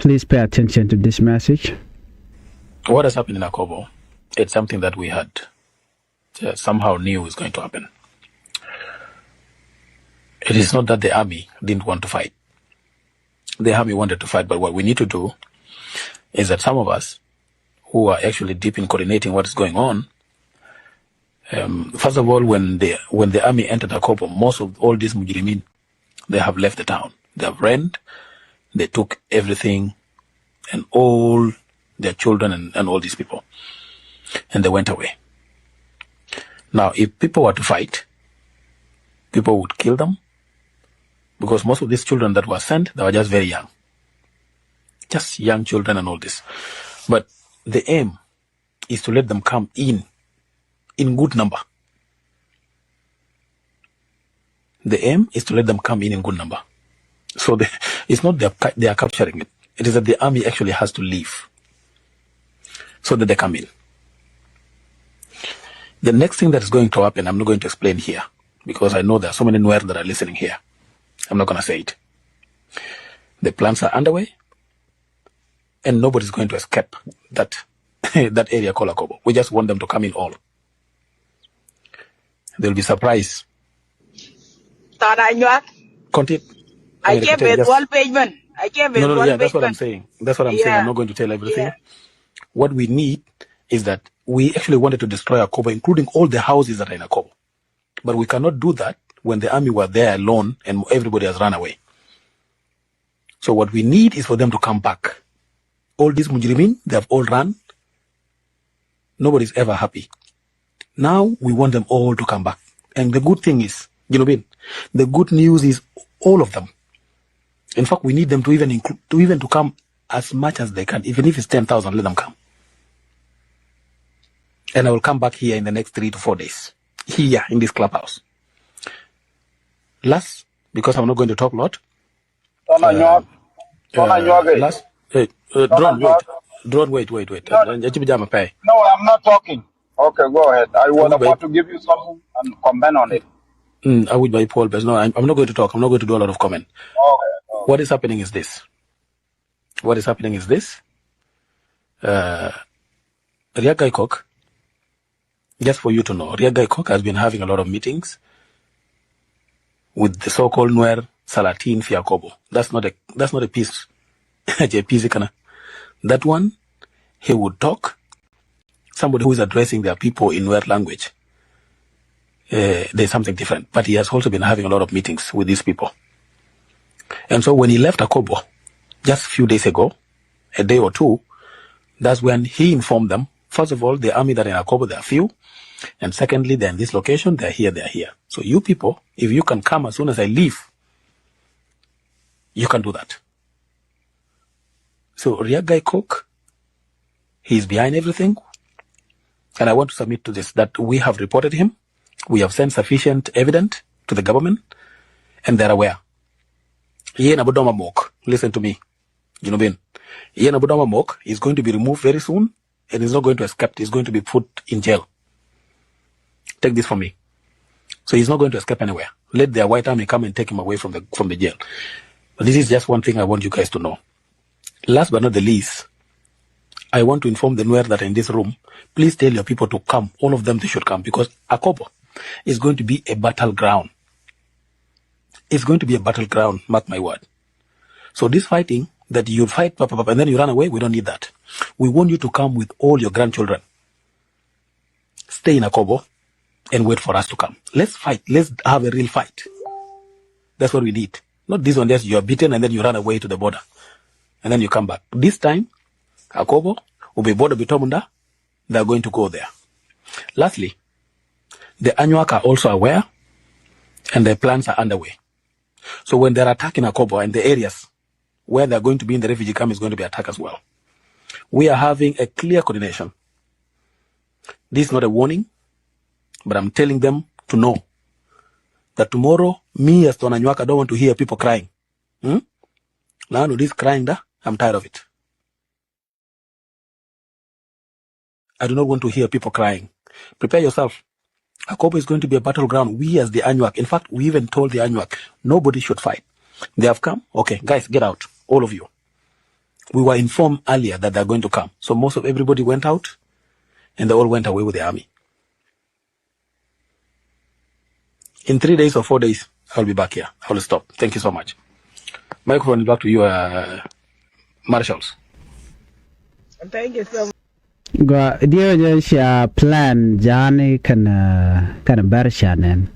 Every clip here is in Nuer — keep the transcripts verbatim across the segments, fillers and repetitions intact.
Please pay attention to this message. What has happened in Akobo, it's something that we had, uh, somehow knew is going to happen. It is not that the army didn't want to fight. The army wanted to fight, but what we need to do is that some of us who are actually deep in coordinating what is going on, um, first of all, when the, when the army entered Akobo, most of all these mujrimin, they have left the town. They have ran. They took everything and all their children and, and all these people. And they went away. Now, if people were to fight, people would kill them because most of these children that were sent, they were just very young. Just young children and all this. But the aim is to let them come in, in good number. The aim is to let them come in in good number. So the, it's not they are ca-, they are capturing it. It is that the army actually has to leave so that they come in. The next thing that is going to happen, I'm not going to explain here because I know there are so many Nuer that are listening here. I'm not gonna say it. The plans are underway, and nobody's going to escape that, that area called Akobo. We just want them to come in all. They'll be surprised. Tɔn Anyuak. Continue. I can't be one page man. I can't be one page man. No, no, yeah, that's what I'm saying. That's what I'm saying. I'm not going to tell everything. Yeah. What we need is that we actually wanted to destroy Akobo, including all the houses that are in Akobo. But we cannot do that when the army were there alone and everybody has run away. So what we need is for them to come back. All these mujrimin, they have all run. Nobody's ever happy. Now we want them all to come back. And the good thing is, Junubin, the good news is all of them. In fact, we need them to even include, to even to come as much as they can. Even if it's ten thousand, let them come. And I will come back here in the next three to four days, here in this clubhouse. Last, because I'm not going to talk a lot. Tɔn Anyuak. Tɔn Anyuak, eh. Last, eh, eh, Tɔn Drone, wait. Drone, wait, wait, wait. No, I'm not talking. Okay, go ahead. I was about to give you something and comment on it. Mm, I would buy Paul, but no, I'm, I'm not going to talk. I'm not going to do a lot of comment. Okay, okay. What is happening is this. What is happening is this. Uh, Riek Gai Kok, just for you to know, Riek Gai Kok has been having a lot of meetings with the so-called Nuer Salatin fi Akobo. That's not a, that's not a peace. A peace kana. That one, he would talk. Somebody who is addressing their people in Nuer language, uh, there's something different. But he has also been having a lot of meetings with these people. And so when he left Akobo just a few days ago, a day or two, that's when he informed them. First of all, the army that are in Akobo, they are few. And secondly, they're in this location, they're here, they're here. So you people, if you can come as soon as I leave, you can do that. So Riek Gai Kok, he is behind everything. And I want to submit to this, that we have reported him. We have sent sufficient evidence to the government, and they're aware. Yen Abu Doma Mok, listen to me, Junubin. Yen Abu Doma Mok is going to be removed very soon, and he's not going to escape. He's going to be put in jail. Take this from me. So he's not going to escape anywhere. Let their white army come and take him away from the, from the jail. But this is just one thing I want you guys to know. Last but not the least, I want to inform the Nuer that are in this room, please tell your people to come. All of them, they should come, because Akobo is going to be a battleground. It's going to be a battleground, mark my word. So this fighting that you fight, pa, pa, pa, and then you run away, we don't need that. We want you to come with all your grandchildren. Stay in Akobo and wait for us to come. Let's fight. Let's have a real fight. That's what we need. Not this one, just you are beaten and then you run away to the border. And then you come back. This time, Akobo will be border bitomunda. They are going to go there. Lastly, the Anyuak are also aware and their plans are underway. So when they're attacking Akobo and the areas where they're going to be in the refugee camp is going to be attacked as well. We are having a clear coordination. This is not a warning, but I'm telling them to know that tomorrow, me as Tɔn Anyuak, I don't want to hear people crying. Hmm? Now, this crying, da, I'm tired of it. I do not want to hear people crying. Prepare yourself. Akobo is going to be a battleground. We as the Anyuak, in fact, we even told the Anyuak, nobody should fight. They have come. Okay, guys, get out. All of you. We were informed earlier that they're going to come. So most of everybody went out and they all went away with the army. In three days or four days, I'll be back here. I'll stop. Thank you so much. Microphone is back to you, uh, Marshals. Thank you so much. Gua diɛ jɛ cia plan jani kɛn, uh, kɛn bɛr cia nɛn.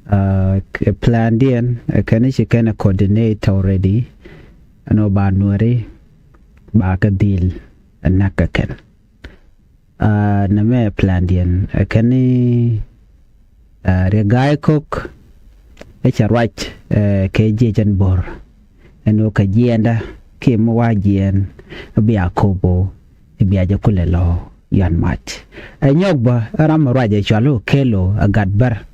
Uh, plan diɛn, uh, kɛn ci kɛn coordinate already. Ɛn ɔ ba nuɛri ba kɛ dhil, uh, näk kɛ kɛn. Uh, nɛmɛ plan diɛn, uh, kɛn, uh, Riek Gai Kok ɛ cɛ ruac, uh, kɛ jiɛ jɛn bo̱r. Ɛn ɔ kɛ jiɛndä kiɛ mi wa jiɛn bia Akobo bia jɛ kulɛ lɔ yan mac. Ɛ nyɔk bä ɛ ram mi ruac ɛ cual ɔ kɛl ɔ ɛ gat bär.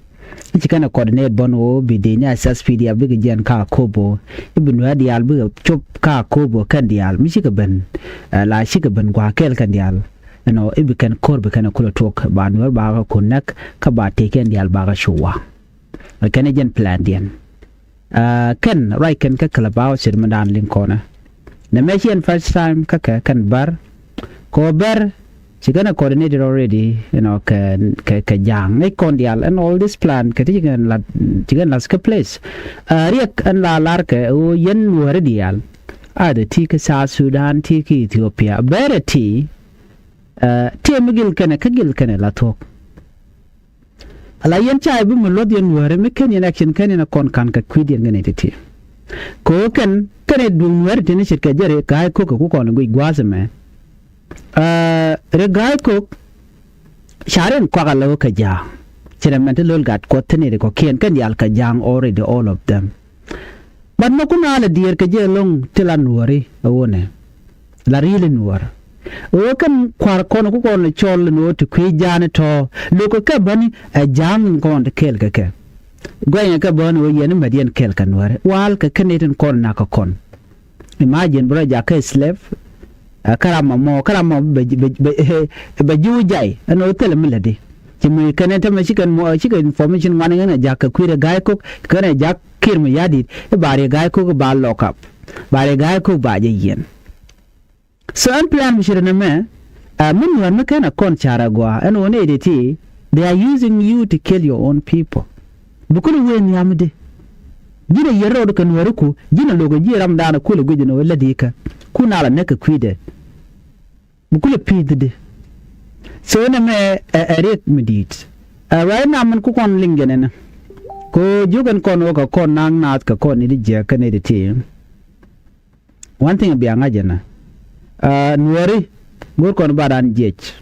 Ci kɛn ɛ coordinate bɔn ɣöö bi dee ni a S S P D F bikɛ jiɛn kä Akobo. I̱ bi nuɛ diaal bikɛ cop kä Akobo kɛn diaal mi cikɛ ben, eh, la cikɛ ben gua̱a̱ kɛɛl kɛn diaal. Ɛnɔ i̱ bi kɛn ko̱r bi kɛn ɛ kulɛ tuɔk ba nuɛr ba kɛ kun näk kä ba tëë kɛn diaal ba kɛ cu wa̱a̱. Ɛ kɛn ɛ jɛn plan diɛn. Ah, kɛn ruac kɛn kä Clubhouse cit mi daan liŋ kɔnɛ. Nɛ mɛ ci ɛn first time kä kɛ kɛn bär. Kɔ bär ci kɛn ɛ coordinated already, you know, kɛ, kɛ, kɛ ja̱a̱ŋ ŋäc kɔn diaal ɛn all this plan kɛ ti ci kɛn la, ci kɛn la kä place. Ah, Riek ɛn la lar kɛ ɣöö yɛn nuääri diaal. Either ti kä South Sudan, ti kä Ethiopia. Bɛrɛ ti, ah, ti mi gil kɛnɛ, kä gil kɛnɛ la thuɔ̱k. Ala yɛn ca i̱ bi mi luɔth yɛn nuääri mi ken yɛn action ken yɛn a kɔn ka̱n kɛ kui̱diɛn kɛn i̱ ti̱ti̱. Kɛ ɣöö kɛn kɛn i̱ duŋ nuääri tini ce̱tkɛ jɛ Riek Gai Kok kɛ ku kɔn i̱ guic gua̱a̱th ɛmɛ. Ah, Riek Gai Kok ca rin kuak alɛ ɣöö kɛ ja̱a̱ŋ. Ci rɛm mɛn ti lo̱l gat kuɔth tini ri kɔ̱kiɛn kɛn diaal kɛ ja̱a̱ŋ already all of them. But mɛ kun a lɛ diɛɛr kɛ jɛ ɛlɔ̱ŋ ti la nuääri ɛ ɣöö nɛ. La ri̱i̱l in wäär. Ɣöö kɛn kua̱r kɔn ku kɔn cɔl in ɣöö ti kui̱ ja̱a̱n tɔ̱. Lo̱k kɛ kɛ bäni ɛ ja̱a̱n in kɔn ti kɛɛl kɛ kɛ. Guɛnyɛ kɛ bäni ɣöö yɛn in mɛt yɛn kɛɛl kɛ nuääri. Wal kɛ kɛn itin kɔn nak kɛ kɔn. Imagine bɛ rɔ jak kɛ slave. Ɛ, kä ram mɔ, kä ram mɔ bɛ, bɛ, bɛ, bɛ ji̱ wä jay. Ɛn ɣöö thilɛ mi lätdi. Ci mi kɛn ɛ tämɛ ci kɛn mɔ, ci kɛn information ŋuan in ɛ jak kɛ kui̱ Riek Gai Kok, kɛn ɛ jak Kiir Mayardit, i̱ ba Riek Gai Kok ba lock up. Ba Riek Gai Kok ba jɛ yiɛn. So ɛn plan mi ci rɛ nɛ mɛ, ɛ, mi nuäär mi kɛn a kɔn car a gɔaa, ɛn ɣöö nɛ i̱ ti, they are using you to kill your own people. Bi kulɛ wee nhiam di. Ji̱n a yier rɔɔd kɛ nuääri ku, ji̱n a lo̱k a ji̱ ram daanɛ kulɛ guic ɛn ɣöö lätdi kä. Ku na la näk kɛ kui̱dɛ. Bi kulɛ pi̱i̱th di. So ɛn ɛmɛ ɛ, ɛ Riek mi di̱i̱t. Ɛ, right now min ku kɔn liŋ jɛn ɛnɛ. Ko jiök ɛn kɔn wä kɛ kɔn naŋ naath kɛ kɔn ni di jiɛk kɛ ni di ti. One thing bia ŋa̱c ɛnɛ. Ɛ, nuääri go̱o̱r kɔn ba raan jiɛc.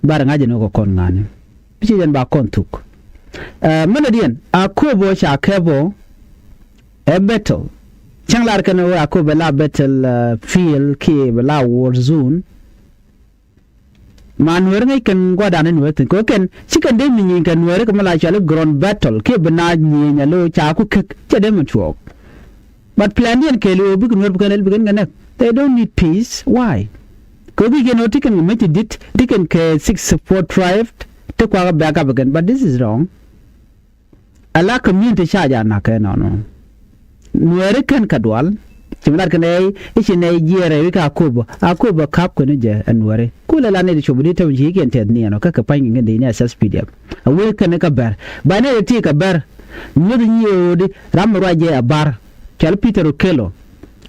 Ba raan ŋa̱c ɛn wä kɛ kɔn ŋa̱ni. Bi ci jɛn ba kɔn thuk. Ɛ, mɛnɛ diɛn Akobo ca kɛp ɔ. Ɛ battle. Cäŋ lar kɛn ɣöö Akobo bɛ la battle, uh, field kiɛ bɛ la war zone. Ma nuääri ŋäc kɛn gua̱dan in nuääri thi̱n kɛ kɛn ci kɛn dee mi nyieny kɛ nuääri kɛ mi la cuali ground battle kiɛ bi na nyieny a lo̱ ca ku kek cɛ dee mi tuɔɔk. But plan diɛn kɛɛli ɣöö bikɛ nuääri bi kɛn ɛl bi kɛn kɛ nɛk. They don't need peace. Why? Kɛ ɣöö bi kɛn ɣöö ti kɛn kɛ mec ti dit ti kɛn kɛ six four tribe ti kuakä back up again. But this is wrong. Ala community ca ja nak kɛ nɔnɔ. Nuääri kɛn kɛ dual. Ci mi lat kɛ nɛy i̱ ci nɛy jiɛɛrɛ wi̱i̱ kɛ Akobo. Akobo ka̱p kɛn jɛ ɛ nuääri. Kulɛ la nɛy ti cop di tɛm ci kiɛn tɛth niɛn ɔ kä kɛ pa̱ny kɛ kɛn di ni a S S P D F. A wee kɛn kɛ bɛr ba nɛy ti kɛ bɛr. Nyuth nyi ɣöödi ram mi ruac jɛ a bar. Cɔl Peter Okello.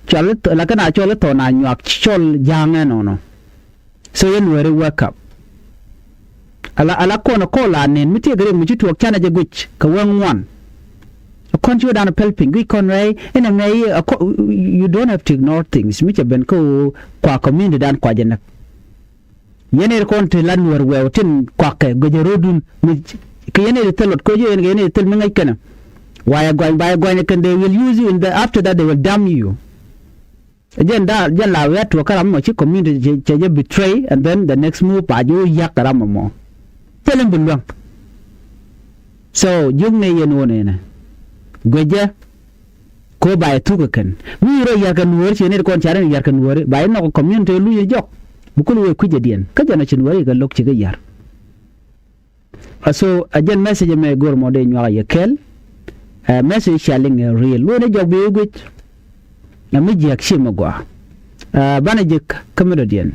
Cɔl la kɛn a cɔl i̱ thɔn a nyuak cɔl ja̱a̱ŋ ɛ nɔnɔ. So yɛn nuääri wake up. Ala, ala kɔn kɔn la nen mi tiek rim mi ci tuɔɔk canɛ jɛ guic kɛ wee ŋuan. Kɔn ci wä dan pɛl piny guic kɔn rɛy ɛn ɛmɛ yi, you don't have to ignore things mi cɛ ben kä ɣöö kua community dan kua jɛ näk. Yɛn ɛ kɔn ti la nuäär wɛɛw tin kuakɛ guic ɛ ro̱dun mi kɛ yɛn ɛ thil lot koc yɛn kɛ yɛn ɛ thil mi ŋäc kɛnɛ. Wayɛ gɔany bayɛ gɔany kɛn they will use you in the, after that they will dump you. Jɛn da, jɛn la wi̱i̱ a tuɔɔk kä ram mɔ ci community cɛ, cɛ jɛ betray, and then the next move ba ji̱ wä yak kä ram mɔ. Thilɛ bi luäŋ. So jiök ni yɛn wä nɛnɛ. Guecɛ ko ba yɛ thuk kɛ kɛn. Mi rɔ yar kɛ nuɔ̱ɔ̱ri ci ni kɔn ca rin yar kɛ nuɔ̱ɔ̱ri ba yɛ nhɔk community lu yɛ jɔk. Bi kul wee kui̱cɛ diɛn kä jɛn ɔ ci nuɔ̱ɔ̱ri kɛ lo̱k ci kɛ yar. A so a jɛn message mɛ go̱r mɔ dee nyuak a yɛ kɛl. Ɛ message cia liŋ ɛ real. Luɔ̱n ɛ jɔk bi wä guic. Ɛ mi jiäk ci mɛ gɔaa. Banɛ jek kä mi dɔ̱diɛn.